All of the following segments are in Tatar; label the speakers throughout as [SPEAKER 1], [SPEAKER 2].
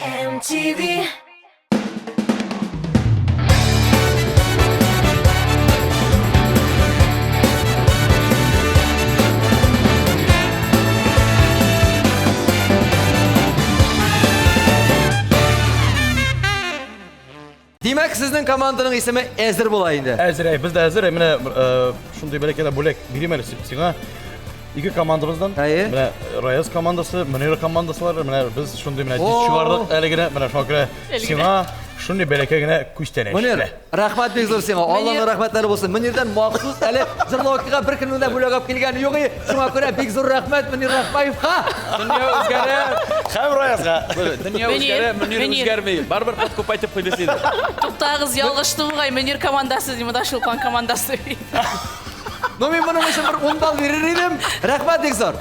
[SPEAKER 1] MTV.
[SPEAKER 2] Димәк, сезнең команданың исеме әзер була инде.
[SPEAKER 3] Әзер, әй, без дә әзер. Менә э, шундый бәләкәй бүләк бирим әле сиңа. Ике командабыздан.
[SPEAKER 2] Әйе.
[SPEAKER 3] Менә Раяз командасы, Мөнир командасылар. Менә без шундый менә диск чыгардык әле генә. Менә шуңа күрә сиңа шундый бәләкәй генә күчтәнәч.
[SPEAKER 2] Мөнир, рәхмәт бик зур сиңа. Алланың рәхмәтләре булсын. Мөнирдән махсус әле җырлаукыга бер кемнең дә бүләк алып килгәне юк. Шуңа күрә бик зур рәхмәт Мөнир Рахмаевка.
[SPEAKER 4] Дөнья үзгәрә.
[SPEAKER 3] Һәм Раязга.
[SPEAKER 4] Дөнья үзгәрә, Мөнир үзгәрми. Барыбер подкупать итеп куйды сине.
[SPEAKER 5] Туктагыз, ялгышты бугай, Мөнир командасы дим, монда Чулпан командасы.
[SPEAKER 2] Ну, мин моның өчен бер 10 балл бирер идем. Рәхмәт бик зур.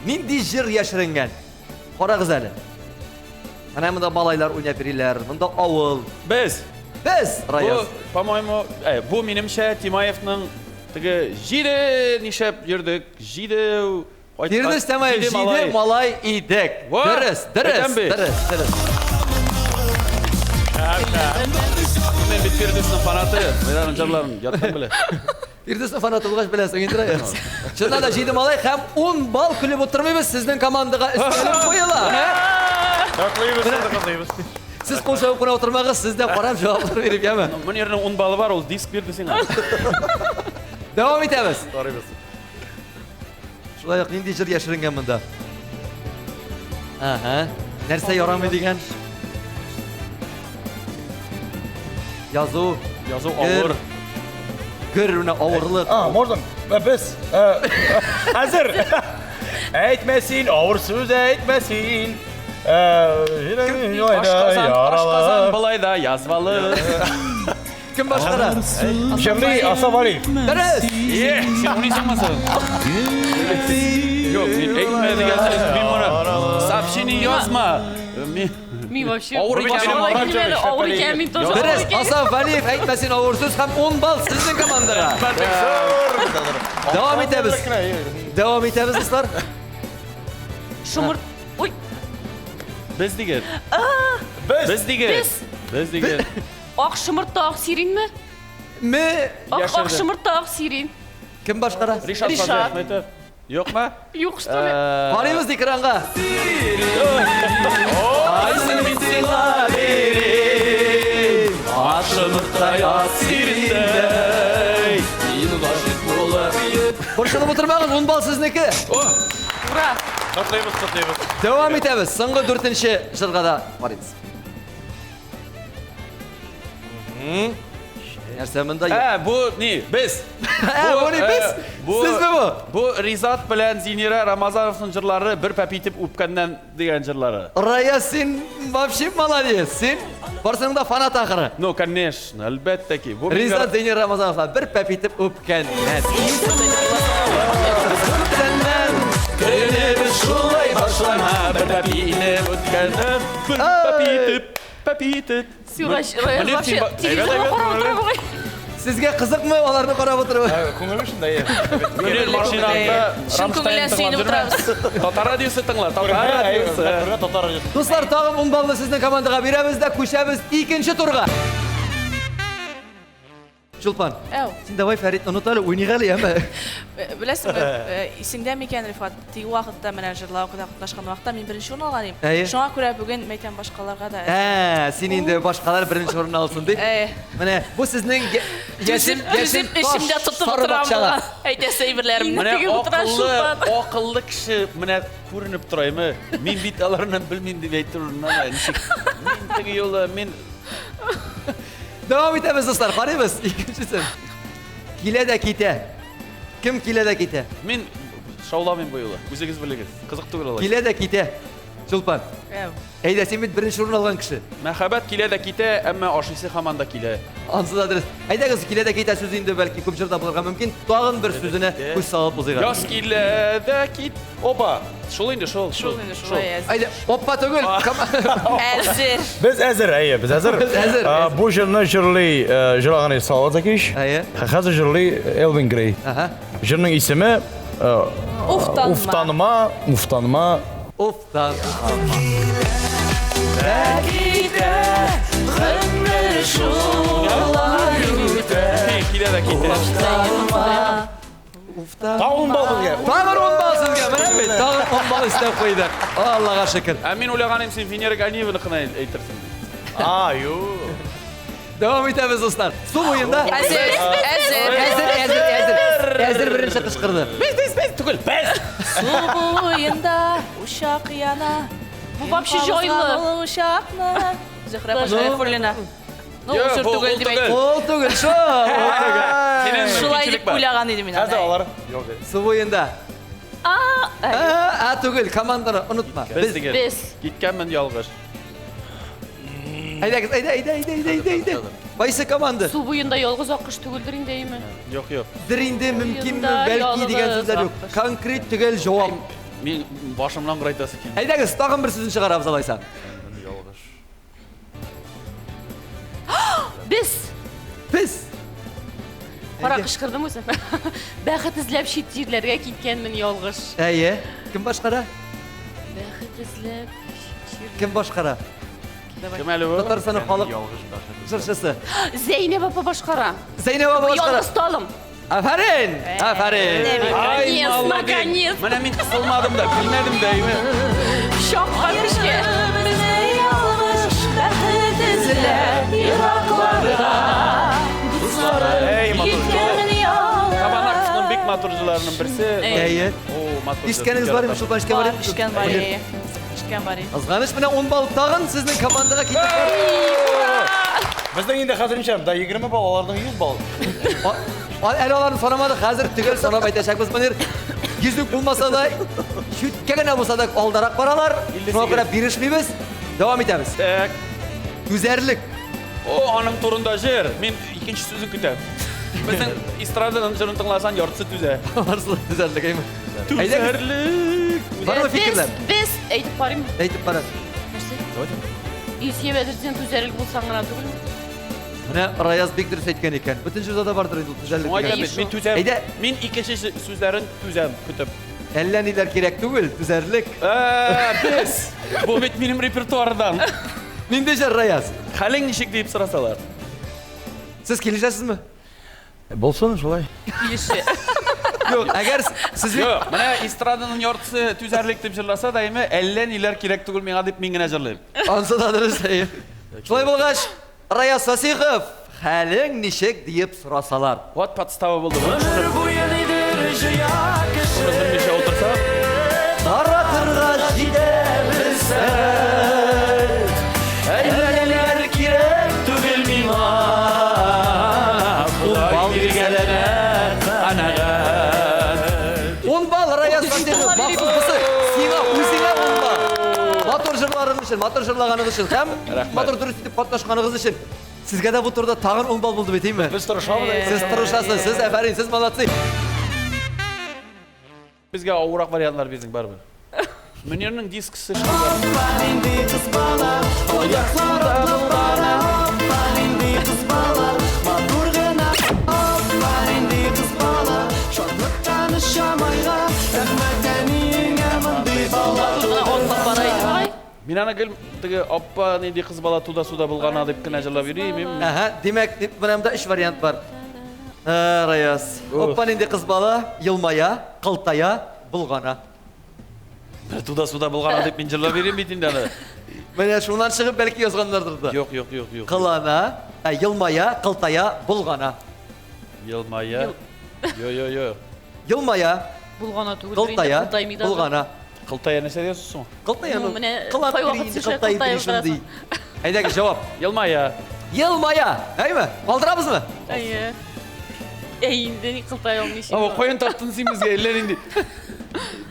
[SPEAKER 2] Нинди җыр яшеренгән? Карагыз әле. Менә монда малайлар уйнап йөриләр, монда авыл.
[SPEAKER 4] Без.
[SPEAKER 2] Без, Раяз.
[SPEAKER 4] Бу, по-моему, э, бу минемчә Тимаевның теге җиде нишләп йөрдек, җиде
[SPEAKER 2] Фирдүс Тямаев җиде малай идек. Дөрес, дөрес, дөрес, дөрес.
[SPEAKER 4] Мин бит Фирдүснең фанаты. Мин аның җырларын яттан белә.
[SPEAKER 2] Фирдүснең фанаты булгач беләсең инде, Раяз. Чыннан да җиде малай һәм 10 балл көлеп утырмыйбыз, сезнең командага өстәлеп куела.
[SPEAKER 3] Котлыйбыз, котлыйбыз.
[SPEAKER 2] Сез кул чабып кына утырмагыз, сез дә карап җаваплар биреп, яме.
[SPEAKER 4] Мөнирнең 10 баллы бар, ул диск бирде сиңа.
[SPEAKER 2] Дәвам итәбез.
[SPEAKER 3] Карыйбыз.
[SPEAKER 2] Шулай ук нинди җыр яшеренгән монда? Ага. Нәрсә ярамый дигән? Язу.
[SPEAKER 4] Язу авыр.
[SPEAKER 2] Гөр менә авырлык.
[SPEAKER 3] А, можно? Э, без. Э, әзер. Әйтмә син, авыр сүз әйтмә син. Э,
[SPEAKER 4] Ашказан, ашказан былай да язвалы.
[SPEAKER 2] Кем башкара?
[SPEAKER 3] Җырлый Асаф Алиев.
[SPEAKER 2] Дөрес!
[SPEAKER 4] Е, син уйныйсыңмы соң? Юк, мин әйтмә дигән сүз, мин моны сообщение язма. Мин
[SPEAKER 5] Мин вообще
[SPEAKER 4] Авыр икән,
[SPEAKER 5] башыма
[SPEAKER 4] минем
[SPEAKER 5] килмәде, авыр икән, мин тоже
[SPEAKER 2] Дөрес,
[SPEAKER 5] авыр икән.
[SPEAKER 2] Асаф Валиев әйтмә син авыр сүз һәм 10 балл сезнең командага. Дәвам итәбез. Дәвам итәбез, дуслар.
[SPEAKER 5] Шомырт. Ой,
[SPEAKER 4] Без дигән.
[SPEAKER 3] Без.
[SPEAKER 4] Без дигән.
[SPEAKER 5] Без.
[SPEAKER 4] Без дигән.
[SPEAKER 5] Ак шомырт та ак сиринме?
[SPEAKER 2] Ме?
[SPEAKER 5] Ак, ак
[SPEAKER 4] Яшерде.
[SPEAKER 5] шомырт та ак сирин.
[SPEAKER 2] Кем башкара?
[SPEAKER 4] Ришат
[SPEAKER 5] Ришат.
[SPEAKER 4] Фазлыәхмәтов. Юкмы?
[SPEAKER 5] Юк, что ли?
[SPEAKER 2] Карыйбыз экранга.
[SPEAKER 4] Айсын мин сиңа бирим, Ак шомырттай ак сирендәй, Мин гашыйк булып
[SPEAKER 2] Борчылып утырмагыз, 10 балл сезнеке.
[SPEAKER 5] Ура!
[SPEAKER 3] Котлыйбыз, котлыйбыз.
[SPEAKER 2] Дәвам итәбез. Соңгы дүртенче җырга да карыйбыз. Нәрсә монда?
[SPEAKER 4] Ә, бу ни? Без.
[SPEAKER 2] Ә, бу ни, без?
[SPEAKER 4] Бу,
[SPEAKER 2] Сезме бу?
[SPEAKER 4] Бу Ризат белән Зинира Рамазановның җырлары бер пәп итеп үпкәннән дигән җырлары.
[SPEAKER 2] Рая, син вообще молодец. Син барсының да фанат ахыры.
[SPEAKER 4] Ну, конечно, әлбәттә ки. Бу
[SPEAKER 2] Ризат Зинира Рамазановлар бер пәп итеп үпкәннән. Үпкәннән.
[SPEAKER 4] Көнебез шулай башлана, бер пәп итеп үткәннән, бер пәп итеп, пәп итеп.
[SPEAKER 5] Сюрач, вообще телевизорны карап утыра бугай.
[SPEAKER 2] Сезгә кызыкмы аларны карап утыру?
[SPEAKER 3] Күңеле шунда, е.
[SPEAKER 4] Мөнир машинаңда
[SPEAKER 5] Чын күңелдән сөенеп утырабыз.
[SPEAKER 4] Татар радиосы тыңла, татар радиосы.
[SPEAKER 3] Татар радиосы.
[SPEAKER 2] Дуслар, тагын 10 баллны сезнең командага бирәбез дә күчәбез икенче турга. Чулпан,
[SPEAKER 5] Әү.
[SPEAKER 2] син давай Фәритне оныт әле, уйныйк әле, яме.
[SPEAKER 5] Э, Беләсеңме, э, исеңдә микән, Рифат, теге вакытта менә җырлау катнашкан вакытта мин беренче урын алган идем.
[SPEAKER 2] Әйе.
[SPEAKER 5] Шуңа күрә бүген мәйтәм башкаларга да.
[SPEAKER 2] Ә, син инде башкалар беренче урын алсын дип.
[SPEAKER 5] Әйе.
[SPEAKER 2] Менә бу сезнең яшел
[SPEAKER 5] Түзеп,
[SPEAKER 2] яшел
[SPEAKER 5] түзеп эчемдә
[SPEAKER 2] таш
[SPEAKER 5] тотып
[SPEAKER 2] сары
[SPEAKER 5] утырам
[SPEAKER 2] бакчага.
[SPEAKER 5] бугай. Әйтәсе әйберләремне.
[SPEAKER 4] Менә
[SPEAKER 5] Теге утыра
[SPEAKER 4] акыллы,
[SPEAKER 5] Чулпан.
[SPEAKER 4] акыллы кеше менә күренеп тора, әйме. Мин бит аларны белмим дип әйтер урыннан ничек. Мин теге юлы мин
[SPEAKER 2] Дәвам итәбез, дуслар, карыйбыз. Икенчесен. Килә дә китә. Кем килә дә китә?
[SPEAKER 4] Мин шауламыйм бу юлы. Үзегез белегез. Кызык түгел алай.
[SPEAKER 2] Килә дә китә. Чулпан.
[SPEAKER 5] Әү.
[SPEAKER 2] Әйдә, син бит беренче урын алган кеше.
[SPEAKER 4] Мәхәббәт килә дә китә, әмма ашыйсы һаман да килә.
[SPEAKER 2] Ансы да дөрес. Әйдәгез, килә дә китә сүзе инде бәлки күп җырда булырга мөмкин. Тагын бер сүзенә күз салып узыйк.
[SPEAKER 4] Яз килә дә кит. Опа! Шул инде, шул.
[SPEAKER 5] Шул инде, шулай әзер.
[SPEAKER 2] Әйдә, опа түгел.
[SPEAKER 5] Әзер.
[SPEAKER 3] Без әзер, әйе, без әзер.
[SPEAKER 2] Без әзер.
[SPEAKER 3] А, Бу җырны җырлый, э, җырлаган иде Салават Закиевич.
[SPEAKER 2] Әйе.
[SPEAKER 3] Хәзер җырлый Элвин Грей.
[SPEAKER 2] Ага.
[SPEAKER 3] Җырның исеме э,
[SPEAKER 5] Уфтанма.
[SPEAKER 3] Уфтанма, Уфтанма.
[SPEAKER 2] Уфтан
[SPEAKER 5] Китә, гомер шулай үтә.
[SPEAKER 4] Килә дә китә.
[SPEAKER 2] Уфтан.
[SPEAKER 3] Тагын ун балл безгә.
[SPEAKER 2] Тагын 10 балл сезгә, менә бит, тагын 10 балл өстәп куйдык. Аллага шөкер.
[SPEAKER 4] Ә мин уйлаган идем, син Венера Ганиеваныкын әйтерсең.
[SPEAKER 3] А, юк.
[SPEAKER 2] Дәвам итәбез, дуслар. Су буенда
[SPEAKER 5] Әзер, әзер.
[SPEAKER 2] Әзер, әзер, әзер. Әзер беренче кычкырды.
[SPEAKER 4] Без, без, без түгел, без.
[SPEAKER 5] Су буенда учак яна.
[SPEAKER 1] Бу вообще җайлы.
[SPEAKER 5] Ул учакны. Зөһрә апа Шәрифуллина. Ну,
[SPEAKER 4] Юк,
[SPEAKER 5] ул җыр
[SPEAKER 4] бу
[SPEAKER 5] түгел
[SPEAKER 4] ул
[SPEAKER 5] дип
[SPEAKER 4] түгел.
[SPEAKER 5] әйтте.
[SPEAKER 2] Ул түгел, шул. Ул түгел.
[SPEAKER 4] Синең
[SPEAKER 5] Шулай
[SPEAKER 4] мөмкинчелек
[SPEAKER 5] дип
[SPEAKER 4] бар.
[SPEAKER 5] уйлаган идем мин.
[SPEAKER 3] Хәзер
[SPEAKER 5] аны.
[SPEAKER 3] алар. Юк.
[SPEAKER 2] Су буенда.
[SPEAKER 1] А,
[SPEAKER 2] А, а түгел, команданы онытма.
[SPEAKER 4] Без
[SPEAKER 2] Без.
[SPEAKER 4] дигән.
[SPEAKER 1] Без.
[SPEAKER 4] Киткәнмен ялгыш.
[SPEAKER 2] Әйдәгез, әйдә, әйдә, әйдә, әйдә, әйдә, әйдә. Кайсы команда?
[SPEAKER 1] Су буенда ялгыз аккош түгелдер инде, әйеме?
[SPEAKER 4] Юк, юк.
[SPEAKER 2] Дер инде мөмкинме,
[SPEAKER 1] Буенда
[SPEAKER 2] бәлки дигән
[SPEAKER 1] ялгыз
[SPEAKER 2] сүзләр юк.
[SPEAKER 1] аккош.
[SPEAKER 2] Конкрет төгәл җавап.
[SPEAKER 4] Мин башымнан гырайтасы килми.
[SPEAKER 2] Әйдәгез, тагын бер сүзен чыгарабыз алайса.
[SPEAKER 4] Ялгыш.
[SPEAKER 1] Без.
[SPEAKER 2] Без.
[SPEAKER 1] Кара
[SPEAKER 2] Әйдә.
[SPEAKER 1] кычкырдым үзем. Бәхет эзләп чит җирләргә киткәнмен ялгыш.
[SPEAKER 2] Әйе. Кем башкара?
[SPEAKER 1] Бәхет эзләп чит җирләргә.
[SPEAKER 2] Кем башкара?
[SPEAKER 4] Кем әле бу?
[SPEAKER 2] Татарстанның халык җырчысы.
[SPEAKER 1] Зәйнәб апа башкара.
[SPEAKER 2] Зәйнәб апа башкара.
[SPEAKER 1] Ялгыз талым.
[SPEAKER 2] Афәрин! Афәрин!
[SPEAKER 4] Ай,
[SPEAKER 1] Наконец,
[SPEAKER 4] молодец.
[SPEAKER 1] наконец.
[SPEAKER 4] Менә мин кысылмадым да, белмәдем дә, әйме.
[SPEAKER 1] Шакка көчкә.
[SPEAKER 5] Ялгыш бәхет эзләп еракларга.
[SPEAKER 4] Эй, матур.
[SPEAKER 5] Киткәнмен ялгыш.
[SPEAKER 4] Кабанаксның бик матур җырларының берсе.
[SPEAKER 2] Әйе.
[SPEAKER 4] О, матур.
[SPEAKER 2] Ишеткәнегез бар име? Чулпан ишеткән бар
[SPEAKER 5] Бар,
[SPEAKER 2] име?
[SPEAKER 5] ишеткән бар. Ишеткән бар.
[SPEAKER 2] Кызганыч, менә 10 балл тагын сезнең командага китеп бара.
[SPEAKER 3] Безнең инде хәзер ничә? Да 20 балл, аларның 100 балл.
[SPEAKER 2] Әле аларны санамадык, хәзер төгәл санап әйтәчәкбез. Менә йөзлек булмаса да, чүткә генә булса да алдарак баралар. Шуңа күрә бирешмибез. Дәвам итәбез.
[SPEAKER 4] Так.
[SPEAKER 2] Түзәрлек.
[SPEAKER 4] О, аның турында җыр. Мин икенче сүзен көтәм. Безнең эстраданың җырын тыңласаң, яртысы түзә.
[SPEAKER 2] Барысы түзәрлек, әйме? Әйдәгез,
[SPEAKER 4] Түзәрлек.
[SPEAKER 2] бармы фикерләр?
[SPEAKER 1] Без, без әйтеп карыйм.
[SPEAKER 2] Әйтеп кара.
[SPEAKER 1] Нәрсә? Илсөя Бәдретдин түзәрлек булсаң гына түгелме?
[SPEAKER 2] Менә Раяз бик дөрес әйткән икән. Бөтен җырда да бардыр инде ул түзәрлек.
[SPEAKER 4] Шуңа
[SPEAKER 2] дигән.
[SPEAKER 4] әйтәм бит, мин түзәм.
[SPEAKER 2] Әйдә.
[SPEAKER 4] Мин икенче сүзләрен түзәм, көтеп.
[SPEAKER 2] Әллә ниләр кирәк түгел, түзәрлек.
[SPEAKER 4] Без. Бу бит минем репертуардан.
[SPEAKER 2] Нинди җыр, Раяз?
[SPEAKER 4] Хәлең ничек дип сорасалар.
[SPEAKER 2] Сез килешәсезме?
[SPEAKER 3] Булсын шулай.
[SPEAKER 1] Килешә.
[SPEAKER 2] Юк, әгәр сез бит
[SPEAKER 4] Юк, менә эстраданың яртысы түзәрлек дип җырласа да, әйме, әллә ниләр кирәк түгел миңа дип мин генә җырлыйм.
[SPEAKER 2] Ансы да дөрес, әйе. Шулай булгач, Раяз Фасихов, хәлең ничек диеп сорасалар.
[SPEAKER 4] Вот подстава булды. Гомер буе нидер җыя кеше. Белмичә утырсак,
[SPEAKER 2] Таратырга җитә белсәң, әллә ниләр кирәк түгел миңа. Ун балл
[SPEAKER 4] биргәләнә канәгать.
[SPEAKER 2] 10 балл Раяз Фасихов, махсус бусы сиңа, үзеңә 10 балл. Матур җырларың өчен, матур җырлаганыгыз өчен һәм
[SPEAKER 4] Рәхмәт.
[SPEAKER 2] матур дөрес итеп катнашканыгыз өчен. Сезгә дә бу турыда тагын 10 балл булды бит, әйме?
[SPEAKER 3] Без тырышабыз.
[SPEAKER 2] Сез тырышасыз, сез афәрин, сез молодцы.
[SPEAKER 4] Безгә авыррак вариантлар бирдең барыбер. Мөнирнең дискысы шул.
[SPEAKER 1] Гына атлап бара иде бугай.
[SPEAKER 4] Мин аны гел теге аппа нинди кыз бала туда суда булгана дип кенә җырлап йөрим. Мин
[SPEAKER 2] Әһә, димәк, дип, менә монда өч вариант бар. Раяз. Оппа нинди кыз бала, елмая, кылтая, булгана.
[SPEAKER 4] Менә туда суда булгана дип мин җырлап йөрим бит инде аны.
[SPEAKER 2] Менә шуннан чыгып бәлки язганнардыр да.
[SPEAKER 4] Юк, юк, юк, юк.
[SPEAKER 2] Кылана, ә, елмая, кылтая, булгана.
[SPEAKER 4] Елмая. Йо, йо, йо.
[SPEAKER 2] Елмая,
[SPEAKER 1] Булгана түгелдер инде,
[SPEAKER 2] кылтая,
[SPEAKER 1] кылтаймый да.
[SPEAKER 2] булгана.
[SPEAKER 4] Кылтая нәрсә диясез соң?
[SPEAKER 2] Кылтая,
[SPEAKER 1] Ну,
[SPEAKER 2] ну,
[SPEAKER 1] менә
[SPEAKER 2] кылап
[SPEAKER 1] кайвакыт
[SPEAKER 2] йөри инде,
[SPEAKER 1] шулай
[SPEAKER 2] кылтая
[SPEAKER 1] кылтая
[SPEAKER 2] йөри шундый. Әйдәгез, җавап.
[SPEAKER 4] Елмая.
[SPEAKER 2] Елмая, әйме? Калдырабызмы?
[SPEAKER 1] Әйе. Әй, инде ни кылтай алмыйсың.
[SPEAKER 4] Ама каян таптың син безгә әллә нинди?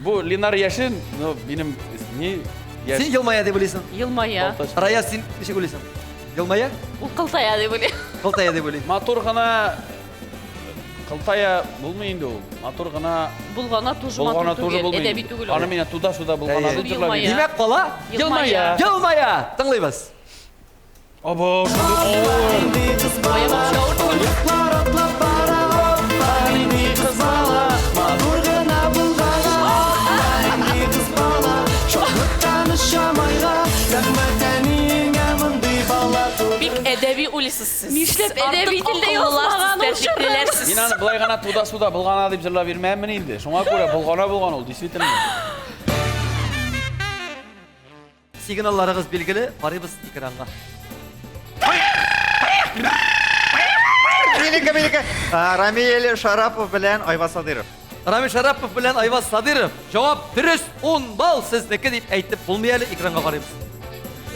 [SPEAKER 4] Бу Ленар Яшин, ну минем ни яшь.
[SPEAKER 2] Син елмая дип уйлыйсың.
[SPEAKER 1] Елмая.
[SPEAKER 4] Балтач.
[SPEAKER 2] Раяз, син ничек уйлыйсың? Елмая?
[SPEAKER 1] Ул кылтая дип уйлыйм.
[SPEAKER 2] Кылтая дип уйлыйм.
[SPEAKER 4] Матур гына кылтая булмый инде ул. Матур гына
[SPEAKER 1] Булгана тоже
[SPEAKER 4] булгана
[SPEAKER 1] матур
[SPEAKER 4] тоже
[SPEAKER 1] түгел,
[SPEAKER 4] булмый.
[SPEAKER 1] әдәби түгел.
[SPEAKER 4] Аны мин туда суда булгана
[SPEAKER 2] Әйе.
[SPEAKER 4] дип җырлап
[SPEAKER 1] Елмая.
[SPEAKER 4] йөрим.
[SPEAKER 2] Димәк, кала?
[SPEAKER 4] Елмая.
[SPEAKER 2] Елмая. Тыңлыйбыз.
[SPEAKER 4] Або, шундый авыр.
[SPEAKER 1] Бая вообще авыр түгел.
[SPEAKER 5] әдәби уйлыйсыз сез.
[SPEAKER 1] Нишләп әдәби
[SPEAKER 5] Артык
[SPEAKER 1] телдә
[SPEAKER 5] акыллылар сез,
[SPEAKER 1] язмаган ул
[SPEAKER 5] тәртиплеләр сез.
[SPEAKER 4] Мин аны былай гына туда-суда болгана дип җырлап йөрмәммен инде. Шуңа күрә болгана булган ул, действительно.
[SPEAKER 2] Сигналларыгыз билгеле, карыйбыз экранга.
[SPEAKER 6] Минеке, минеке. Рамиль Шарапов белән Айваз Садыров.
[SPEAKER 2] Рамил Шарапов белән Айваз Садыров. Җавап дөрес, 10 балл сезнеке дип әйтеп булмый әле, экранга карыйбыз.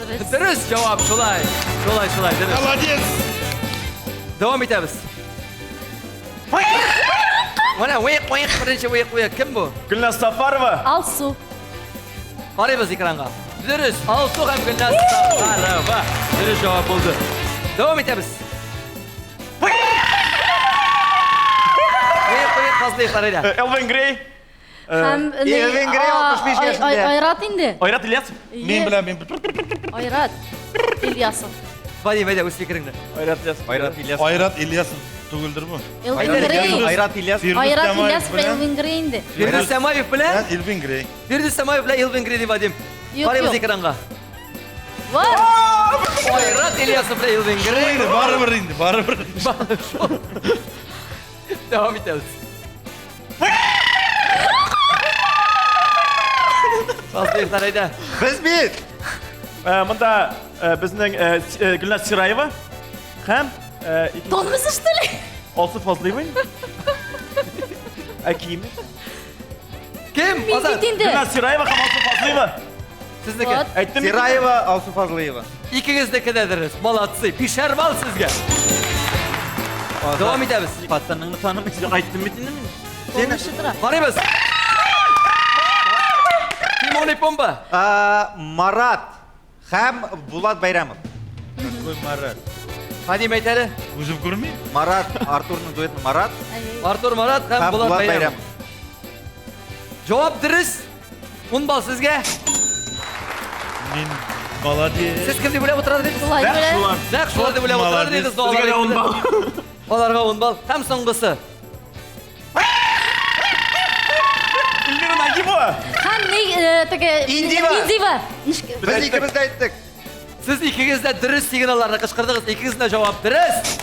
[SPEAKER 1] Дөрес.
[SPEAKER 2] Дөрес җавап, шулай. Шулай, шулай, дөрес.
[SPEAKER 7] Молодец!
[SPEAKER 2] Дәвам итәбез. Менә уек, уек, беренче уек, уек. Кем бу?
[SPEAKER 8] Гөлназ Сафарова.
[SPEAKER 1] Алсу.
[SPEAKER 2] Карыйбыз экранга. Дөрес, Алсу һәм Гөлназ Сафарова. Дөрес җавап булды. Дәвам итәбез. Уек, уек, Фазлыевлар, әйдә.
[SPEAKER 8] Элвин Грей.
[SPEAKER 1] Һәм
[SPEAKER 6] Элвин Грей 65 яшендә.
[SPEAKER 1] Айрат инде.
[SPEAKER 8] Айрат Ильясов.
[SPEAKER 7] Мин беләм, мин.
[SPEAKER 1] Айрат Ильясов.
[SPEAKER 2] Вадим, әйдә, үз фикереңне.
[SPEAKER 8] Айрат Ильясов.
[SPEAKER 6] Айрат Ильясов.
[SPEAKER 7] Айрат Ильясов түгелдер бу.
[SPEAKER 1] Элвин Грей.
[SPEAKER 6] Айрат Ильясов.
[SPEAKER 7] Фирдүс
[SPEAKER 1] Айрат
[SPEAKER 7] Тямаев
[SPEAKER 1] Ильясов
[SPEAKER 7] белән-
[SPEAKER 1] Элвин Грей инде.
[SPEAKER 2] Фирдүс Тямаев белән
[SPEAKER 7] Белән Элвин Грей.
[SPEAKER 2] Фирдүс Тямаев белән Элвин Грей ди Вадим.
[SPEAKER 1] Юк,
[SPEAKER 2] Карыйбыз
[SPEAKER 1] юк.
[SPEAKER 2] экранга.
[SPEAKER 1] Var.
[SPEAKER 2] Айрат Ильясов белән Элвин Грей.
[SPEAKER 7] Инде барыбер инде, барыбер.
[SPEAKER 2] Дәвам итәбез. Фазлыевлар, әйдә.
[SPEAKER 6] Без бит.
[SPEAKER 8] Монда безнең Гөлназ Сираева һәм
[SPEAKER 1] Тонмысы что ли?
[SPEAKER 8] Алсу Фазлыева. Ә киеме?
[SPEAKER 2] Кем?
[SPEAKER 1] Мин
[SPEAKER 2] Азат.
[SPEAKER 1] бит инде.
[SPEAKER 8] Гөлназ Сираева һәм Алсу Фазлыева.
[SPEAKER 2] Сезнеке.
[SPEAKER 1] Вот.
[SPEAKER 8] Әйттем бит.
[SPEAKER 6] Сираева, Алсу Фазлыева.
[SPEAKER 2] Икегезнеке дә дөрес. Молодцы. Бишәр балл сезгә. Дәвам итәбез.
[SPEAKER 6] Хатыныңны танымыйсың.
[SPEAKER 8] Әйттем бит инде мин.
[SPEAKER 1] Тонмышы тора.
[SPEAKER 2] Карыйбыз. Тимон и Пумба.
[SPEAKER 6] Марат һәм Булат Бәйрәмов.
[SPEAKER 7] Какой Марат?
[SPEAKER 2] Вадим әйт әле.
[SPEAKER 7] Үзем күрмим.
[SPEAKER 6] Марат, Артурның дуэты Марат
[SPEAKER 2] Артур Марат һәм
[SPEAKER 6] һәм
[SPEAKER 2] Булат
[SPEAKER 6] Булат
[SPEAKER 2] Бәйрәмов.
[SPEAKER 6] Бәйрәмов.
[SPEAKER 2] Җавап дөрес. 10 балл сезгә.
[SPEAKER 7] Мин молодец.
[SPEAKER 2] Сез кем дип уйлап утыра идегез?
[SPEAKER 1] Шулай белән.
[SPEAKER 2] Нәкъ шулай дип уйлап утыра
[SPEAKER 7] Молодец.
[SPEAKER 2] идегез. но алар
[SPEAKER 8] Сезгә дә 10
[SPEAKER 2] әйтте.
[SPEAKER 8] балл.
[SPEAKER 2] Аларга 10 балл. Һәм соңгысы.
[SPEAKER 8] Эльмира Нагимова.
[SPEAKER 1] Һәм ни теге
[SPEAKER 6] Индива.
[SPEAKER 1] Индива.
[SPEAKER 6] Без икебез дә әйттек.
[SPEAKER 2] Сез икегез дә дөрес сигналларны кычкырдыгыз. Икегезнең дә җавап дөрес.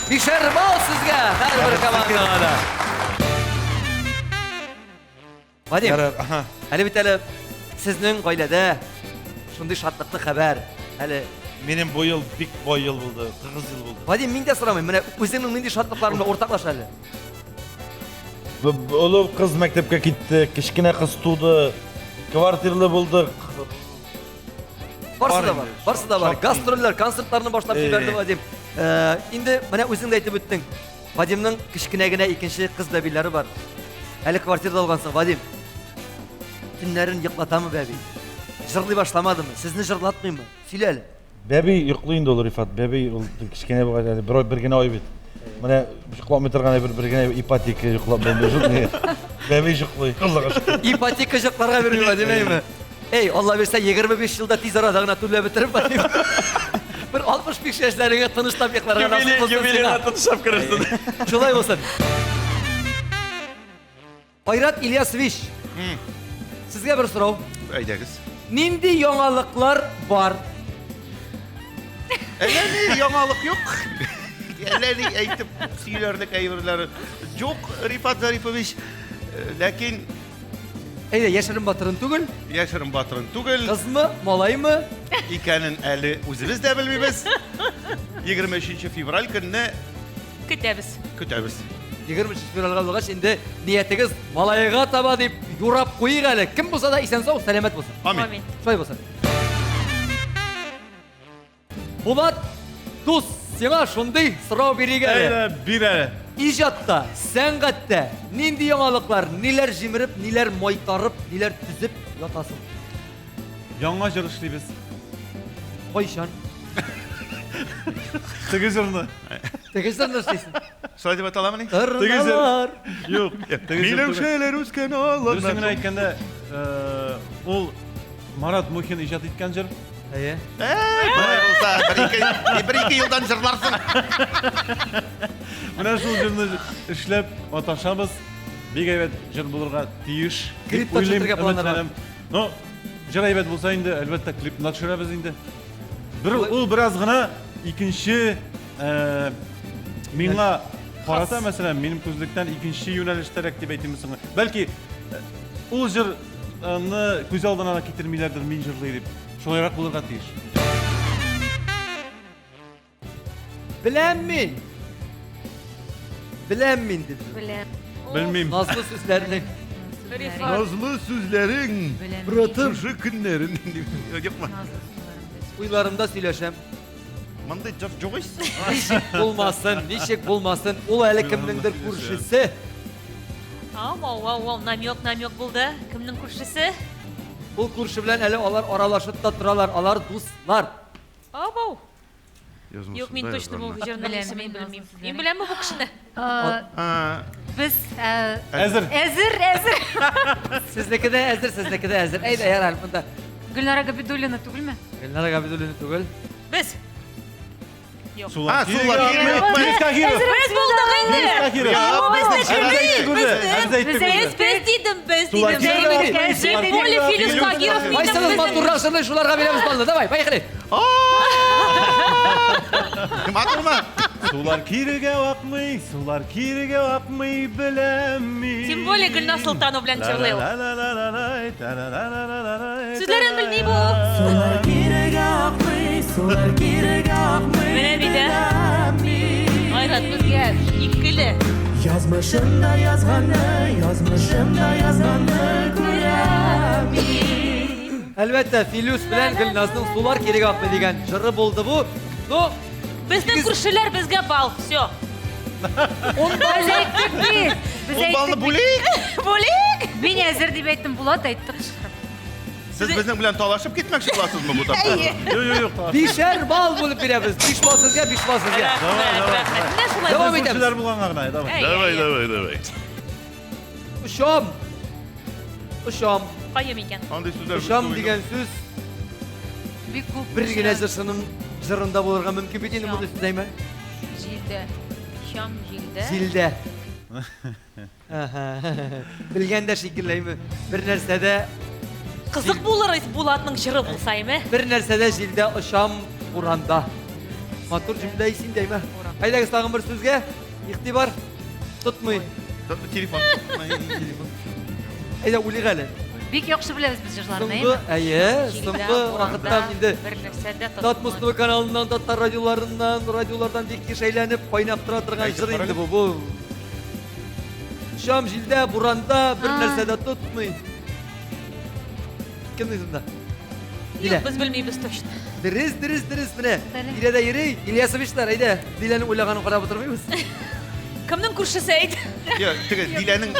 [SPEAKER 2] Бишәр балл сезгә һәрбер командага да. Вадим,
[SPEAKER 7] Ярар, аһа.
[SPEAKER 2] әле бит әле сезнең гаиләдә шундый шатлыклы хәбәр. Әле
[SPEAKER 7] Минем бу ел бик бай ел булды, тыгыз ел булды.
[SPEAKER 2] Вадим, мин дә сорамыйм. Менә үзеңнең нинди шатлыкларың белән уртаклаш әле.
[SPEAKER 7] Олы кыз мәктәпкә китте, кечкенә кыз туды, квартирлы булдык.
[SPEAKER 2] Барсы да
[SPEAKER 7] Бар
[SPEAKER 2] бар.
[SPEAKER 7] инде.
[SPEAKER 2] Барсы да бар.
[SPEAKER 7] Шактый.
[SPEAKER 2] Гастрольләр, концертларны башлап
[SPEAKER 7] Э.
[SPEAKER 2] җибәрде Вадим. Инде менә үзең дә әйтеп үттең. Вадимның кечкенә генә икенче кыз бәбиләре бар. Әле квартирада алгансың, Вадим. Төннәрен йоклатамы бәби? Җырлый башламадымы? Сезне җырлатмыймы? Сөйлә әле.
[SPEAKER 7] Бәби йоклый инде ул Рифат, бәби ул кечкенә булгач әле бер, бер генә ай бит. Менә йокламый торган әйбер бер генә ипотека йоклап булмый. Бәби йоклый, Аллага шөкер.
[SPEAKER 2] Ипотека йокларга бирми Вадим, әйме? Эй, Алла бирсә 25 елда тиз арада гына түләп бетереп Вадим. Бер 65 яшьләреңә тынычлап йокларга насыйп булсын
[SPEAKER 8] Юбилейга
[SPEAKER 2] сиңа.
[SPEAKER 8] тынычлап керерсең.
[SPEAKER 2] Шулай булсын. Айрат Ильясович, сезгә бер сорау.
[SPEAKER 9] Әйдәгез.
[SPEAKER 2] Нинди яңалыклар бар?
[SPEAKER 9] Әллә ни яңалык юк. Әллә ни әйтеп сөйләрлек әйберләр юк, Рифат Зарипович. Ләкин
[SPEAKER 2] Әйдә, яшерен батырын түгел,
[SPEAKER 9] яшерен батырын түгел
[SPEAKER 2] кызмы, малаймы?
[SPEAKER 9] икәнен әле үзебез дә белмибез. 23 февраль көнне
[SPEAKER 5] Көтәбез.
[SPEAKER 9] көтәбез.
[SPEAKER 2] 23 февральгә булгач, инде ниятегез малайга таба дип юрап куйыйк әле. Кем булса да исән сау, сәламәт булсын.
[SPEAKER 9] Амин.
[SPEAKER 5] Амин.
[SPEAKER 2] Шулай булсын. Булат, дус, сиңа шундый сорау бирик әле.
[SPEAKER 8] Әйдә, бир әле.
[SPEAKER 2] Иҗатта, сәнгатьтә нинди яңалыклар, ниләр җимереп, ниләр майтарып, ниләр төзеп ятасың?
[SPEAKER 8] Яңа җыр эшлибез.
[SPEAKER 2] Кайчан?
[SPEAKER 8] Теге җырны.
[SPEAKER 2] Теге җырны эшлисең.
[SPEAKER 9] Шулай дип аталамыни?
[SPEAKER 2] Тырналар.
[SPEAKER 8] Юк, теге җыр түгел.
[SPEAKER 9] Миләүшәләр үскән
[SPEAKER 8] Дөресен генә
[SPEAKER 9] аланнар.
[SPEAKER 8] әйткәндә, ул Марат Мухин иҗат иткән җыр.
[SPEAKER 2] Әйе.
[SPEAKER 9] Болай булса, бер ике елдан җырларсың.
[SPEAKER 8] Менә шул җырны эшләп маташабыз. Бик әйбәт җыр булырга тиеш.
[SPEAKER 2] Клип
[SPEAKER 8] дип
[SPEAKER 2] та
[SPEAKER 8] уйлыйм,
[SPEAKER 2] төшерергә планнар бар.
[SPEAKER 8] өметләнәм. Ну, җыр әйбәт булса инде, әлбәттә, клипны да төшерәбез инде. Бер ул бераз гына икенче миңа карата, мәсәлән, минем күзлектән икенче юнәлештәрәк дип әйтимме соң? Бәлки ул җырны күз алдына да китермиләрдер, мин җырлый дип. Шулайрак булырга тиеш.
[SPEAKER 2] Беләм мин. Беләм мин дип.
[SPEAKER 1] Беләм.
[SPEAKER 8] Белмим.
[SPEAKER 2] Назлы сүзләрнең.
[SPEAKER 9] Назлы сүзләрең.
[SPEAKER 2] Братым.
[SPEAKER 9] Шушы көннәрен дип. Юкмы?
[SPEAKER 2] Уйларымда сөйләшәм.
[SPEAKER 9] Мондый җыр юк ич.
[SPEAKER 2] Ничек булмасын, ничек булмасын, ул әле кемнеңдер күршесе.
[SPEAKER 1] Ау, ау, ау, ау, намек, намек булды. Кемнең күршесе?
[SPEAKER 2] Ул күрше белән әле алар аралашып та торалар, алар дуслар.
[SPEAKER 1] Ау, ау. Юк, мин точно бу җырның исемен белмим. Мин беләмме бу кешене?
[SPEAKER 10] Без
[SPEAKER 8] Әзер.
[SPEAKER 10] Әзер, әзер.
[SPEAKER 2] Сезнеке дә әзер, сезнеке дә әзер. Әйдә, ярар, монда.
[SPEAKER 10] Гөлнара Габидуллина түгелме?
[SPEAKER 2] Гөлнара Габидуллина түгел.
[SPEAKER 1] Без. Юк.
[SPEAKER 9] А, сулар кире.
[SPEAKER 1] Без булдык инде.
[SPEAKER 8] Без
[SPEAKER 1] без дидем, без дидем. Более Филюс Кагиров минем.
[SPEAKER 2] Кайсыгыз матуррак җырлый, шуларга бирәбез балны. Давай, поехали.
[SPEAKER 9] Матурмы?
[SPEAKER 8] Сулар кирегә акмый, сулар кирегә акмый, беләм мин.
[SPEAKER 1] Тем более Гөлназ Солтанова белән җырлый ул. Сүзләрен белми бу.
[SPEAKER 11] Сулар кирегә акмый, сулар кирегә акмый.
[SPEAKER 1] Менә бит, ә. Айрат безгә икеле.
[SPEAKER 11] Язмышымда язганны, язмышымда язганны күрәм мин.
[SPEAKER 2] Әлбәттә, Филүс белән Гөлназның Сулар кирегә акмый дигән җыры булды бу. Ну,
[SPEAKER 1] Безнең күршеләр безгә бал, все.
[SPEAKER 2] Ун
[SPEAKER 10] Без әйттек бит. Без
[SPEAKER 9] Ун балны
[SPEAKER 10] әйттек бит.
[SPEAKER 9] бүлик.
[SPEAKER 1] Бүлик.
[SPEAKER 10] Мин әзер дип әйттем, Булат әйтте кычкырып.
[SPEAKER 9] Сез безнең белән талашып китмәкче буласызмы бу тапкыр?
[SPEAKER 8] Юк, юк, юк.
[SPEAKER 2] Бишәр балл бүлеп бирәбез. Биш балл сезгә, биш балл сезгә.
[SPEAKER 1] Рәхмәт, рәхмәт. Менә шулай.
[SPEAKER 2] Дәвам итәбез.
[SPEAKER 8] Күршеләр булганга гына, давай.
[SPEAKER 9] Давай, давай, давай.
[SPEAKER 2] Очам. Очам.
[SPEAKER 1] Каем икән.
[SPEAKER 9] Андый сүзләр
[SPEAKER 2] Очам дигән сүз
[SPEAKER 10] Бик күп.
[SPEAKER 2] бер генә җырчының җырында булырга мөмкин бит инде мондый сүз, әйме?
[SPEAKER 1] Җилдә. Очам җилдә.
[SPEAKER 2] Җилдә. Белгән дә шикелле, әйме? Бер нәрсәдә
[SPEAKER 1] Кызык булыр Булатның җыры булса, әйме?
[SPEAKER 2] Бер нәрсәдә җилдә очам буранда. Матур җөмлә исендә, әйме? Әйдәгез тагын бер сүзгә. Игътибар. Тотмый.
[SPEAKER 9] Телефон.
[SPEAKER 2] Әйдә уйлыйк әле.
[SPEAKER 10] Бик яхшы беләбез без җырларны,
[SPEAKER 2] Соңгы,
[SPEAKER 10] әйме?
[SPEAKER 2] әйе, соңгы вакытта инде
[SPEAKER 1] Бер нәрсәдә
[SPEAKER 2] Татмус ТВ каналыннан, татар радиоларыннан, радиолардан бик еш әйләнеп, кайнап тора торган җыр инде бу. Бу Шам җилдә, буранда бер нәрсә дә тотмый. Кемнең җырында? Дилә.
[SPEAKER 1] Юк, без белмибез точно.
[SPEAKER 2] Дөрес, дөрес, дөрес, менә. Дилә дә йөри. Ильясовичлар, әйдә, Диләнең уйлаганын карап утырмыйбыз.
[SPEAKER 1] Кемнең күршесе әйт?
[SPEAKER 9] Юк, теге Диләнең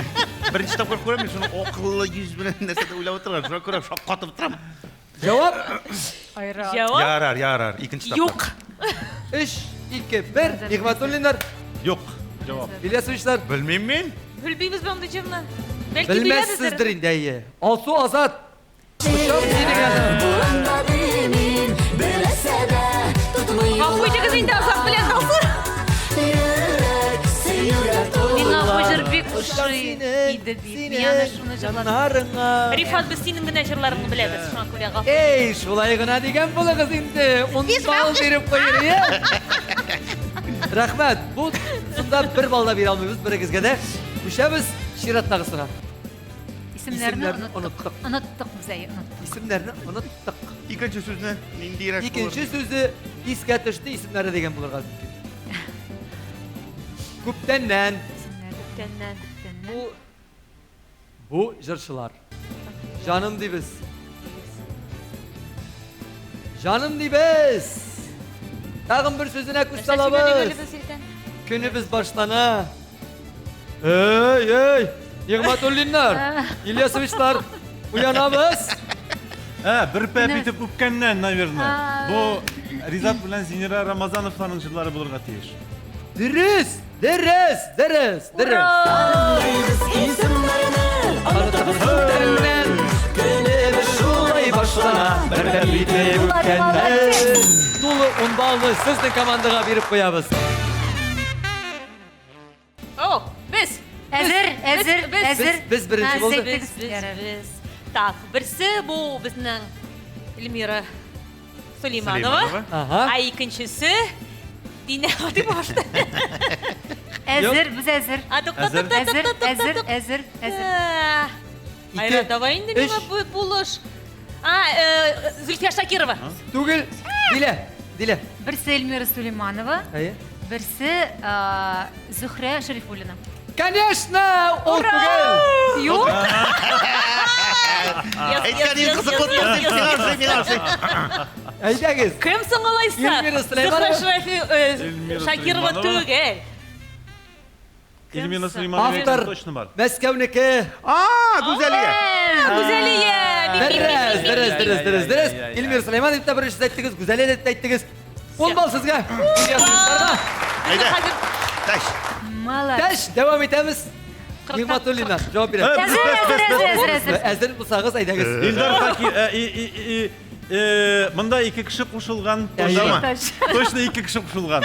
[SPEAKER 9] беренче тапкыр күрәм мин шуны акыллы йөз белән нәрсәдә уйлап утырган. Шуңа күрә шаккатып торам.
[SPEAKER 2] Җавап?
[SPEAKER 10] Айрат.
[SPEAKER 1] Җавап?
[SPEAKER 9] Ярар, ярар, икенче тапкыр.
[SPEAKER 1] Юк.
[SPEAKER 2] 3, 2, 1. Нигъмәтуллиннар.
[SPEAKER 8] Юк. Җавап.
[SPEAKER 2] Ильясовичлар.
[SPEAKER 9] Белмим мин.
[SPEAKER 1] Белмибез мондый җырны. Бәлки
[SPEAKER 2] Белмәссездер инде, әйе. Алсу Азат. Очам синең әле.
[SPEAKER 11] Буранда димин, бер нәрсә дә тотмый.
[SPEAKER 1] Гафу итегез инде Азат белән Алсу.
[SPEAKER 11] Йөрәк сөюгә
[SPEAKER 10] Миңа бу
[SPEAKER 11] тулган.
[SPEAKER 10] җыр бик ошый иде бит. Мин аны шуны җырладым.
[SPEAKER 2] Җаннарыңа.
[SPEAKER 1] Рифат, без синең генә җырларыңны беләбез, шуңа күрә гафу.
[SPEAKER 2] Эй, шулай гына дигән булыгыз инде. Ун балл биреп куер, иә? Рәхмәт. Бу сында бер балл да бирә алмыйбыз берегезгә дә. Күчәбез чираттагысына.
[SPEAKER 10] Исемнәрне
[SPEAKER 2] Исемнәрне
[SPEAKER 10] оныттык.
[SPEAKER 2] оныттык.
[SPEAKER 10] Оныттык без әйе, оныттык.
[SPEAKER 2] Исемнәрне оныттык.
[SPEAKER 9] Икенче сүзне ниндирәк
[SPEAKER 2] Икенче сүзе искә төште исемнәре дигән булырга мөмкин. Күптәннән
[SPEAKER 1] Күптәннән.
[SPEAKER 2] бу бу җырчылар. Җаным дибез. Җаным дибез. Тагын бер сүзенә күз салабыз. Көнебез башлана. Эй, эй, Нигъмәтуллиннар, Ильясовичлар, уянабыз.
[SPEAKER 8] Ә, бер пәп итеп үпкәннән, наверное. Бу Ризат белән Зинира Рамазановларның җырлары булырга тиеш.
[SPEAKER 2] Дөрес, дөрес, дөрес, дөрес. Күптәннән көнебез шулай башлана, бер пәп итеп үпкәннән. Тулы 10 баллны сезнең командага биреп куябыз.
[SPEAKER 1] О, без.
[SPEAKER 10] Әзер, әзер,
[SPEAKER 1] без,
[SPEAKER 10] әзер.
[SPEAKER 2] Без беренче
[SPEAKER 10] Ә,
[SPEAKER 2] булдык.
[SPEAKER 10] сез
[SPEAKER 1] Без,
[SPEAKER 10] әйттегез.
[SPEAKER 1] без, без. Так, берсе бу безнең Эльмира Сулейманова.
[SPEAKER 2] Ага.
[SPEAKER 1] Ә икенчесе Динә Хатипова.
[SPEAKER 10] Әзер, без әзер.
[SPEAKER 1] А, тукта,
[SPEAKER 10] Әзер.
[SPEAKER 1] тукта,
[SPEAKER 10] Әзер,
[SPEAKER 1] тукта, тукта,
[SPEAKER 10] әзер,
[SPEAKER 1] тукта.
[SPEAKER 10] әзер, әзер.
[SPEAKER 1] Айрат, давай инде миңа булыш. А, Зөлфия Шакирова.
[SPEAKER 2] Түгел. Дилә, Дилә.
[SPEAKER 10] Берсе Эльмира Сулейманова,
[SPEAKER 2] Әйе.
[SPEAKER 10] берсе Зөһрә Шәрифуллина.
[SPEAKER 2] Конечно, ул түгел.
[SPEAKER 10] Юк.
[SPEAKER 9] Әйткән иң кызыклы түгел, миңа ошый, миңа ошый.
[SPEAKER 2] Әйдәгез.
[SPEAKER 1] Кем соң алайса?
[SPEAKER 2] Эльмира Сулейманова.
[SPEAKER 1] Зөһрә
[SPEAKER 8] Эльмира
[SPEAKER 1] Шакирова
[SPEAKER 8] Сулейманова.
[SPEAKER 1] түгел.
[SPEAKER 8] Эльмира Сулейманова
[SPEAKER 2] Автор
[SPEAKER 8] точно бар.
[SPEAKER 2] Мәскәүнеке.
[SPEAKER 9] А, Гүзәлия.
[SPEAKER 1] Гүзәлия.
[SPEAKER 2] Дөрес, дөрес, дөрес, дөрес, дөрес. Эльмира Сулейманова дип тә беренче әйттегез, Гүзәлия дип тә әйттегез. Ун балл сезгә. Ильясовичларга.
[SPEAKER 9] Әйдә. Тәш.
[SPEAKER 10] Молодец.
[SPEAKER 2] Тәш, дәвам итәбез. Нигматуллина җавап бирә.
[SPEAKER 10] Әзер, әзер, әзер, әзер, әзер.
[SPEAKER 2] Әзер булсагыз, әйдәгез.
[SPEAKER 8] Илдар Хаки, монда ике кеше кушылган.
[SPEAKER 2] Точно.
[SPEAKER 8] Точно ике кеше кушылган.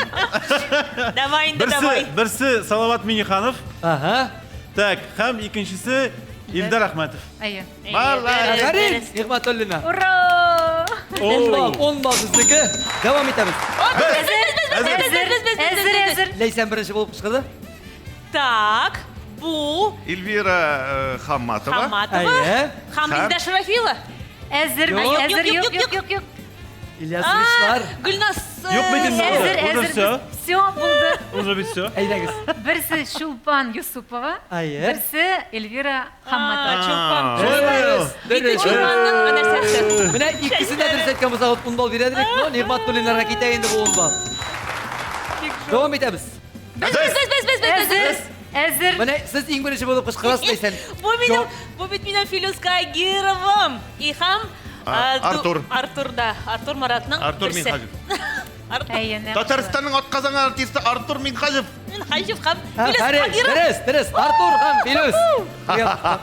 [SPEAKER 1] Давай инде,
[SPEAKER 8] Берсе,
[SPEAKER 1] давай.
[SPEAKER 8] берсе Салават Миниханов.
[SPEAKER 2] Ага.
[SPEAKER 8] Так, һәм икенчесе Илдар Әхмәтов.
[SPEAKER 10] Әйе.
[SPEAKER 2] Афәрин, Нигматуллина.
[SPEAKER 10] Ура!
[SPEAKER 2] Ун балл, ун балл сезнеке. Дәвам итәбез.
[SPEAKER 10] Әзер, әзер, әзер.
[SPEAKER 2] Ләйсән беренче булып кычкырды.
[SPEAKER 1] Так, бу
[SPEAKER 9] Эльвира Хамматова.
[SPEAKER 1] Хаматова.
[SPEAKER 2] Әйе.
[SPEAKER 1] Һәм Илдар Шарафилова.
[SPEAKER 10] Әзер,
[SPEAKER 2] Юк.
[SPEAKER 10] әзер, юк, юк, юк, юк.
[SPEAKER 2] Ильясовичлар.
[SPEAKER 1] Гөлназ.
[SPEAKER 8] Юк бит инде.
[SPEAKER 10] Әзер,
[SPEAKER 8] Уже
[SPEAKER 10] әзер.
[SPEAKER 8] всё.
[SPEAKER 10] Все, булды.
[SPEAKER 8] Уже бит всё.
[SPEAKER 2] Әйдәгез.
[SPEAKER 10] Берсе Чулпан Юсупова,
[SPEAKER 2] Әйе.
[SPEAKER 10] берсе Эльвира Хамматова.
[SPEAKER 1] Чулпан.
[SPEAKER 2] Дөрес, дөрес.
[SPEAKER 1] Чулпанның нәрсәсе.
[SPEAKER 2] Менә икесен дә дөрес әйткән булсагыз, ун балл бирә идек, но Нигматуллиннарга китә инде бу ун балл. Дәвам итәбез.
[SPEAKER 1] Без, без, без, без, без, без,
[SPEAKER 10] Әзер, әзер.
[SPEAKER 2] Менә сез иң беренче булып кычкырасыз, Ләйсән.
[SPEAKER 1] Бу минем, бу бит минем Филүс Кагировым. И һәм
[SPEAKER 9] Артур.
[SPEAKER 1] Артур да, Артур Маратның
[SPEAKER 9] Артур
[SPEAKER 1] берсе.
[SPEAKER 9] Минһаҗев.
[SPEAKER 1] Артур
[SPEAKER 10] Әйе, нәкъ шулай.
[SPEAKER 9] Татарстанның атказанган артисты Артур Минһаҗев.
[SPEAKER 1] Минһаҗев һәм Филүс
[SPEAKER 2] Афәрин,
[SPEAKER 1] Кагиров.
[SPEAKER 2] дөрес, дөрес. Артур һәм Филүс.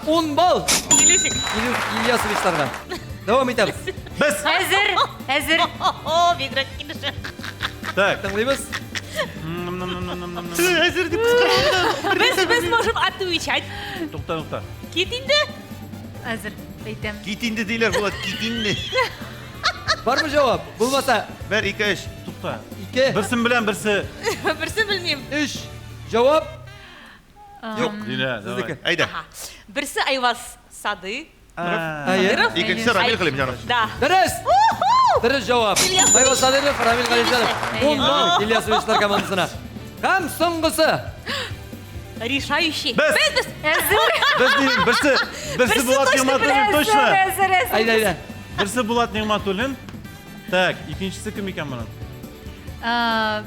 [SPEAKER 2] Ун балл
[SPEAKER 1] Филүсик.
[SPEAKER 2] Филүс Ильясовичларга. Дәвам итәбез.
[SPEAKER 8] Без.
[SPEAKER 10] Әзер, әзер.
[SPEAKER 1] О, бигрәк килешә.
[SPEAKER 8] Так.
[SPEAKER 2] Тыңлыйбыз.
[SPEAKER 9] Әзер дип кычкырды.
[SPEAKER 1] Без, без можем отвечать.
[SPEAKER 8] Тукта, тукта.
[SPEAKER 1] Кит инде.
[SPEAKER 10] Әзер, әйтәм.
[SPEAKER 9] Кит инде диләр, Булат, кит инде.
[SPEAKER 2] Бармы җавап? Булмаса,
[SPEAKER 9] Бер, ике, өч.
[SPEAKER 8] Тукта.
[SPEAKER 2] ике,
[SPEAKER 8] Берсен белән берсе.
[SPEAKER 1] Берсен белмим.
[SPEAKER 2] өч. Җавап юк.
[SPEAKER 8] Дилә, давай.
[SPEAKER 2] Сезнеке.
[SPEAKER 9] Әйдә.
[SPEAKER 1] Берсе Айваз Сады.
[SPEAKER 2] Әйе.
[SPEAKER 1] Садыров.
[SPEAKER 9] Икенчесе Рамил Галимҗанов.
[SPEAKER 1] Да.
[SPEAKER 2] Дөрес! Дөрес җавап. Айваз Садыров, Рамил Галимҗанов. Ун балл Ильясовичлар командасына. Һәм соңгысы.
[SPEAKER 1] Решающий.
[SPEAKER 8] Без.
[SPEAKER 1] Без, без.
[SPEAKER 10] Әзер,
[SPEAKER 8] Без дим, берсе, берсе Булат Нигматуллин точно.
[SPEAKER 10] әзер, әзер.
[SPEAKER 2] Әйдә, әйдә.
[SPEAKER 8] Берсе Булат Нигматуллин. Так, икенчесе кем икән моның?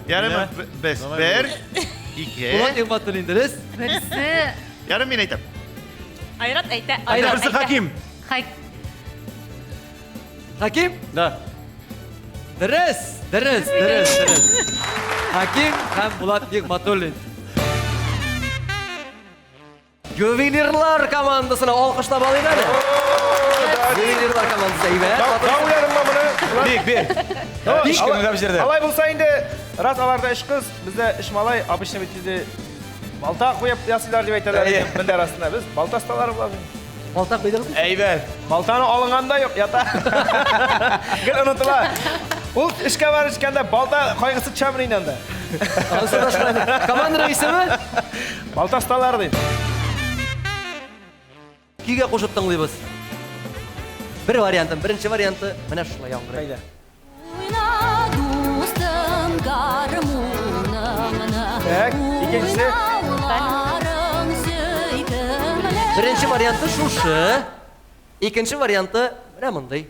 [SPEAKER 9] Ярым,
[SPEAKER 8] Дилә.
[SPEAKER 9] без.
[SPEAKER 8] Давай,
[SPEAKER 9] Бер, ике.
[SPEAKER 2] Булат Нигматуллин дөрес.
[SPEAKER 10] Берсе
[SPEAKER 9] Ярым, мин әйтәм.
[SPEAKER 1] Айрат әйтә.
[SPEAKER 2] Айрат.
[SPEAKER 8] Берсе Хаким.
[SPEAKER 10] Хак
[SPEAKER 2] Хаким?
[SPEAKER 8] Да.
[SPEAKER 2] Дөрес, дөрес, дөрес, дөрес. Хаким һәм Булат Нигматуллин. Ювелирлар командасына алкышлап алыйк әле. Ювелирлар командасы әйбәт.
[SPEAKER 12] Тауладыңмы моны?
[SPEAKER 3] Бик, бик. Биш көнгә җирдә.
[SPEAKER 12] Алай булса инде, раз аларда өч кыз, бездә өч малай, обычно бит инде балта куеп ясыйлар дип әйтәләр инде мендәр астына. Без балта осталары булабыз.
[SPEAKER 2] Балта куйдыгызмы?
[SPEAKER 3] Әйбәт.
[SPEAKER 12] Балтаны алынганда юк, ята. Гел онытыла. Ул эшкә барып эчкәндә балта кайгысы төшәме инде анда.
[SPEAKER 2] Анысы да шулай. Команданың исеме?
[SPEAKER 12] Балта осталары дим.
[SPEAKER 2] Көйгә кушып тыңлыйбыз. Бер вариантын, беренче варианты менә шулай яңгырый.
[SPEAKER 12] Әйдә.
[SPEAKER 11] Уйна, дустым, гармуныңны.
[SPEAKER 12] Так, икенчесе.
[SPEAKER 11] Уйнауларың сөйкемле.
[SPEAKER 2] Беренче варианты шушы. Икенче варианты менә мондый.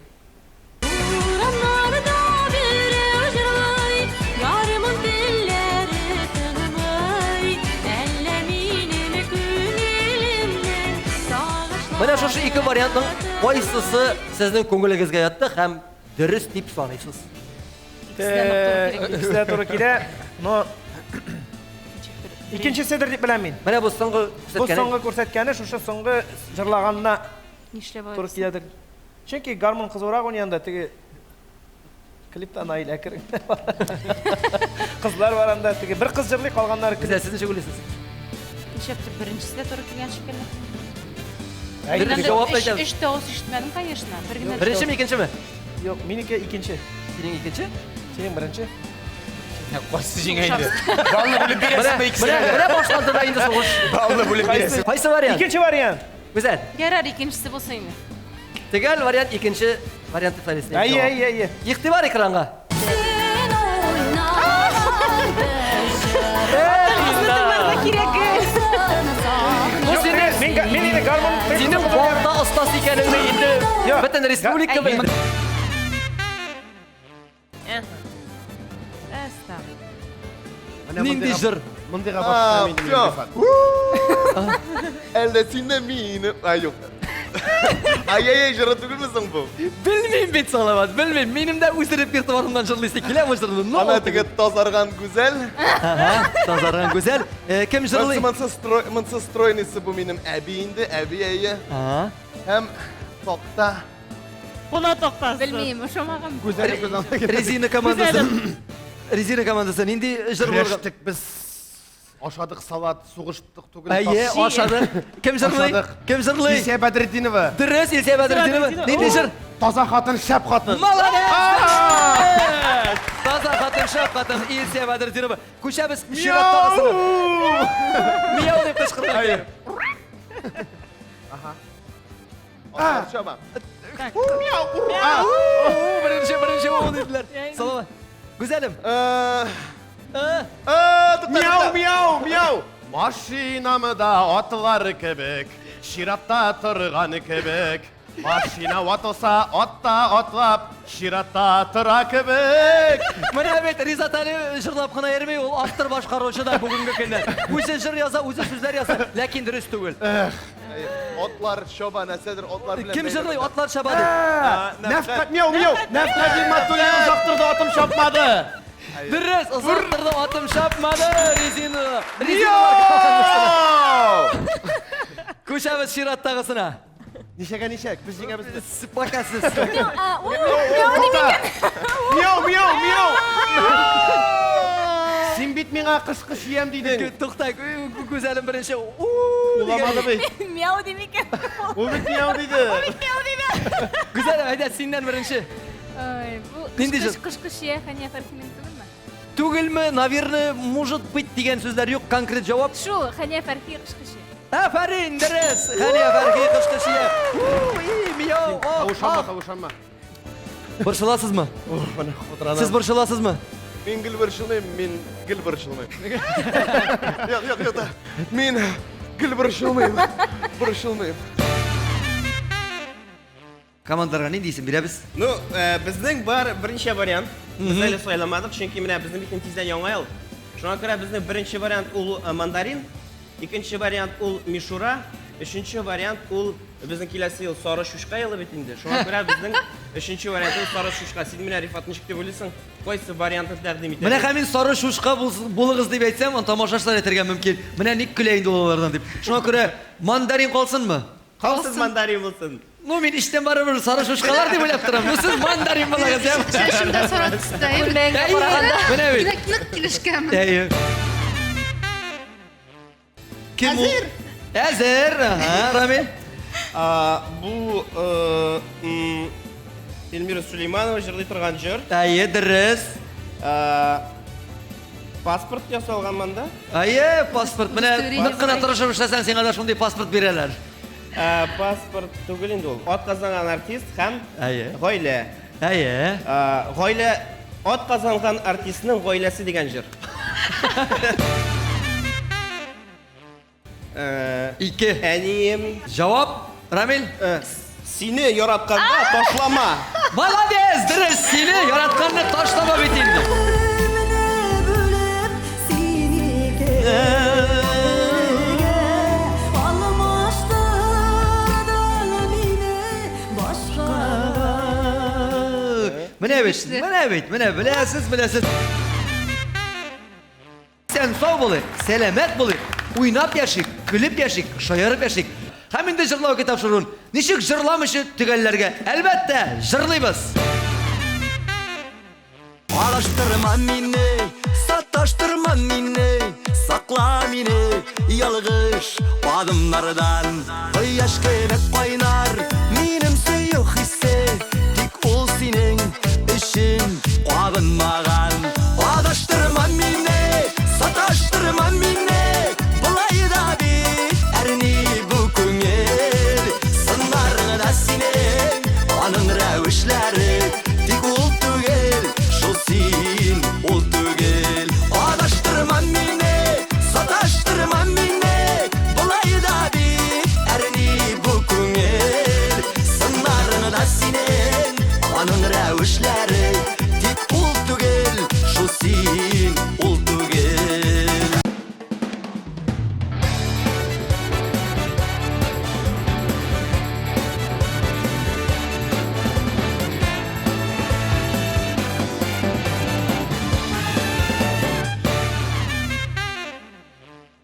[SPEAKER 11] Урамнарда берәү җырлый, гармун телләре тыңлый. Әллә минем күңелемнең сагышлары
[SPEAKER 2] Менә шушы ике вариантның кайсысы сезнең күңелегезгә ятты һәм дөрес дип саныйсыз?
[SPEAKER 12] Икесе дә туры килә, но икенчеседер дип беләм мин.
[SPEAKER 2] Менә бу соңгы
[SPEAKER 12] Бу
[SPEAKER 2] күрсәткәне.
[SPEAKER 12] соңгы күрсәткәне шушы соңгы җырлаганына
[SPEAKER 5] Нишләп
[SPEAKER 12] туры киләдер. Чөнки гармун кызурак уйный анда теге клипта Наил әкрен. Кызлар бар анда теге бер кыз җырлый, калганнары
[SPEAKER 2] Гүзәл, сез ничек уйлыйсыз?
[SPEAKER 5] Нишләптер беренчесе дә туры килгән шикелле.
[SPEAKER 2] Бер
[SPEAKER 5] Мин анда
[SPEAKER 2] җавап
[SPEAKER 5] өч-
[SPEAKER 2] әйтәм.
[SPEAKER 5] Өч тавыш ишетмәдем, конечно. Бер генә
[SPEAKER 2] Беренчеме, икенчеме?
[SPEAKER 12] Юк, минеке икенче.
[SPEAKER 2] Синең икенче?
[SPEAKER 12] Синең беренче.
[SPEAKER 3] Кайсы җиңә инде? Баллы бүлеп бирәсеңме икесенә дә?
[SPEAKER 2] Менә башланды да инде сугыш.
[SPEAKER 3] Баллы бүлеп бирәсең.
[SPEAKER 2] Кайсы вариант?
[SPEAKER 12] Икенче вариант.
[SPEAKER 2] Гүзәл.
[SPEAKER 5] Ярар, икенчесе булсын инде.
[SPEAKER 2] Төгәл вариант икенче вариант дип сайлыйсың.
[SPEAKER 12] Әйе, әйе, әйе.
[SPEAKER 2] Игътибар экранга. Бу синең
[SPEAKER 12] Мин инде гармун
[SPEAKER 2] Синең балта остасы икәнеңне инде бөтен республика белде.
[SPEAKER 5] Әстәгъфирулла.
[SPEAKER 2] Нинди җыр?
[SPEAKER 9] Мондыйга башка мин Рифат. Әллә син дә мине... Ай, юк. Ай-яй-яй җыры түгелме соң бу?
[SPEAKER 2] Белмим бит, Салават, белмим. Минем дә үз репертуарымнан җырлыйсы килә бу җырны. Но
[SPEAKER 9] Ана теге тазарган гүзәл.
[SPEAKER 2] Ага, тазарган гүзәл. Кем җырлый?
[SPEAKER 9] Монсы стройныйсы бу минем әби инде, әби әйе.
[SPEAKER 2] Ага.
[SPEAKER 9] Һәм такта.
[SPEAKER 1] Куна тактасы.
[SPEAKER 10] Белмим, ошамаган.
[SPEAKER 2] Резина командасы. Резина командасы нинди җыр булырга?
[SPEAKER 9] Көрәштек без. Ашадык салат, сугыштык түгел.
[SPEAKER 2] Әйе, ашадык. Кем җырлый? Кем җырлый?
[SPEAKER 9] Илсөя Бәдретдинова.
[SPEAKER 2] Дөрес, Илсөя Бәдретдинова. Нинди җыр?
[SPEAKER 9] Таза хатын, шәп хатын.
[SPEAKER 2] Молодец! Таза хатын, шәп хатын, Илсөя Бәдретдинова. Күчәбез чираттагысына. Мияу дип кычкырган.
[SPEAKER 9] Аха. Атлар чаба.
[SPEAKER 2] Беренче, беренче ул диделәр. Салават. Гүзәлем.
[SPEAKER 9] Мяу, мяу, мяу. Машинамы да атлар кебек, чиратта торган кебек. Машина ватылса, атта атлап, чиратта тора кебек.
[SPEAKER 2] Менә бит Ризат әле җырлап кына йөрми, ул автор башкаручы да бүгенге көндә. Үзе җыр яза, үзе сүзләр яза, ләкин дөрес түгел.
[SPEAKER 9] Атлар чаба, нәрсәдер атлар белән.
[SPEAKER 2] Кем җырлый? Атлар чаба дип.
[SPEAKER 9] Нәфкать, мяу, мяу. Нәфкать Гыйматуллин озак торды, атым чапмады.
[SPEAKER 2] Дөрес, озак торды, атым чапмады. Резина. Күчәбез чираттагысына.
[SPEAKER 9] Ничәгә ничәк? Без җиңәбез.
[SPEAKER 2] Пока сез.
[SPEAKER 9] Мяу, мяу, мяу. Син бит миңа кышкы чиям дидең.
[SPEAKER 2] Тукта, Гүзәлем беренче.
[SPEAKER 9] Уламады бит.
[SPEAKER 5] Мяу дим икән.
[SPEAKER 9] Ул бит мяу диде.
[SPEAKER 5] Ул бит мяу диде.
[SPEAKER 2] Гүзәлем, әйдә, синнән беренче.
[SPEAKER 10] Ой, бу
[SPEAKER 2] Нинди җыр?
[SPEAKER 10] кышкы чия Хәния Фәрхинең түгелме?
[SPEAKER 2] Түгелме, наверное, может быть дигән сүзләр юк, конкрет җавап.
[SPEAKER 10] Шул, Хәния Фәрхи кышкы чия.
[SPEAKER 2] Афәрин, дөрес! Хәния Фәрхи кышкы чия. Мяу, ах,
[SPEAKER 9] Тавышанма,
[SPEAKER 2] ах.
[SPEAKER 9] тавышанма.
[SPEAKER 2] Борчыласызмы? Сез борчыласызмы?
[SPEAKER 9] Мин гел борчылмыйм, мин гел борчылмыйм. Юк, юк, юк. Мин гел борчылмыйм. Борчылмыйм.
[SPEAKER 2] Командаларга нинди исем бирәбез?
[SPEAKER 13] Ну, безнең бар берничә вариант. Без әле сайламадык, чөнки менә безнең бит инде тиздән яңа ел. Шуңа күрә безнең беренче вариант ул мандарин, икенче вариант ул мишура, өченче вариант ул безнең киләсе ел сары чучка елы бит инде. Шуңа күрә безнең өченче вариант ул сары чучка. Син менә Рифат ничек дип уйлыйсың? Кайсы вариантны тәкъдим итәсең?
[SPEAKER 2] Менә һәм мин сары чучка булыгыз дип әйтсәм, аны тамашачылар әйтергә мөмкин. Менә ник көлә инде ул алардан дип. Шуңа күрә мандарин калсынмы?
[SPEAKER 13] Калсын, мандарин булсын.
[SPEAKER 2] Ну, мин эчтән барыбер сары чучкалар дип уйлап торам. Ну, сез мандарин булыгыз, я.
[SPEAKER 14] Чәчем дә сары төстә.
[SPEAKER 2] Күлмәгеңә караганда. Менә бит.
[SPEAKER 14] Бик нык килешкән.
[SPEAKER 2] Әйе. Кем ул? Әзер. Ага, Рамил.
[SPEAKER 13] Бу Эльмира Сулейманова җырлый торган җыр.
[SPEAKER 2] Әйе, дөрес.
[SPEAKER 13] Паспорт ясалган монда.
[SPEAKER 2] Әйе, паспорт. Менә нык кына тырышып эшләсәң, сиңа да шундый паспорт бирәләр.
[SPEAKER 13] Паспорт түгел инде ул. Ат казанган артист һәм
[SPEAKER 2] Әйе.
[SPEAKER 13] гаилә.
[SPEAKER 2] Әйе.
[SPEAKER 13] Гаилә ат казанган артистның гаиләсе дигән җыр.
[SPEAKER 2] Ике.
[SPEAKER 13] Әнием.
[SPEAKER 2] Җавап, Рамил?
[SPEAKER 13] Сине яратканда ташлама.
[SPEAKER 2] Молодец, дөрес, сине яратканны ташлама бит инде. Менә бит, менә бит, менә беләсез, беләсез. Сән сау булыйк, сәламәт булыйк, уйнап яшик, көлеп яшик, шаярып яшик. Һәм инде җырлау тапшыруын ничек җырламыйча төгәлләргә? Әлбәттә, җырлыйбыз.
[SPEAKER 11] Алыштырма мине, саташтырма мине, сакла мине ялгыш адымнардан. Кояш кебек кайнар